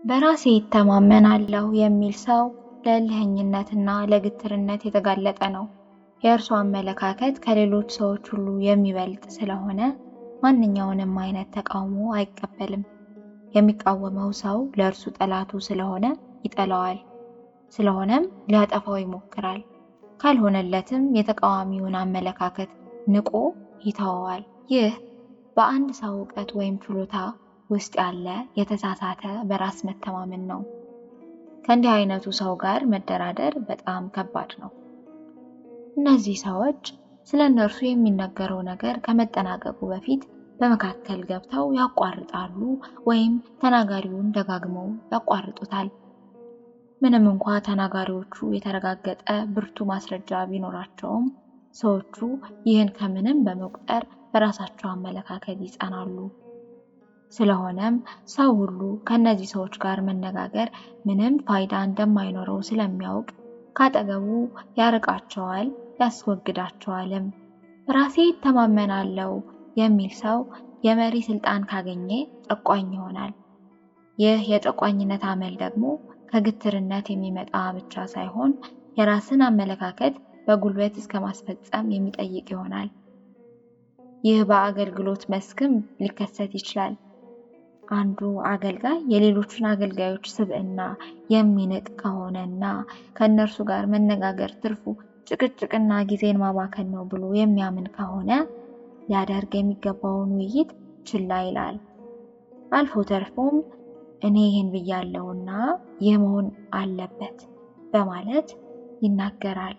በራሴ እተማመናለሁ የሚል ሰው ለእልህኝነትና ለግትርነት የተጋለጠ ነው። የእርሱ አመለካከት ከሌሎች ሰዎች ሁሉ የሚበልጥ ስለሆነ ማንኛውንም አይነት ተቃውሞ አይቀበልም። የሚቃወመው ሰው ለእርሱ ጠላቱ ስለሆነ ይጠላዋል። ስለሆነም ሊያጠፋው ይሞክራል። ካልሆነለትም የተቃዋሚውን አመለካከት ንቆ ይተወዋል። ይህ በአንድ ሰው እውቀት ወይም ችሎታ ውስጥ ያለ የተሳሳተ በራስ መተማመን ነው። ከእንዲህ አይነቱ ሰው ጋር መደራደር በጣም ከባድ ነው። እነዚህ ሰዎች ስለ እነርሱ የሚነገረው ነገር ከመጠናቀቁ በፊት በመካከል ገብተው ያቋርጣሉ ወይም ተናጋሪውን ደጋግመው ያቋርጡታል። ምንም እንኳ ተናጋሪዎቹ የተረጋገጠ ብርቱ ማስረጃ ቢኖራቸውም ሰዎቹ ይህን ከምንም በመቁጠር በራሳቸው አመለካከት ይጸናሉ። ስለሆነም ሰው ሁሉ ከእነዚህ ሰዎች ጋር መነጋገር ምንም ፋይዳ እንደማይኖረው ስለሚያውቅ ካጠገቡ ያርቃቸዋል፣ ያስወግዳቸዋልም። በራሴ እተማመናለሁ የሚል ሰው የመሪ ስልጣን ካገኘ ጨቋኝ ይሆናል። ይህ የጨቋኝነት አመል ደግሞ ከግትርነት የሚመጣ ብቻ ሳይሆን የራስን አመለካከት በጉልበት እስከ ማስፈጸም የሚጠይቅ ይሆናል። ይህ በአገልግሎት መስክም ሊከሰት ይችላል። አንዱ አገልጋይ የሌሎቹን አገልጋዮች ስብዕና የሚንቅ ከሆነና ከእነርሱ ጋር መነጋገር ትርፉ ጭቅጭቅና ጊዜን ማባከን ነው ብሎ የሚያምን ከሆነ ሊያደርግ የሚገባውን ውይይት ችላ ይላል። አልፎ ተርፎም እኔ ይህን ብያለሁና ይህ መሆን አለበት በማለት ይናገራል።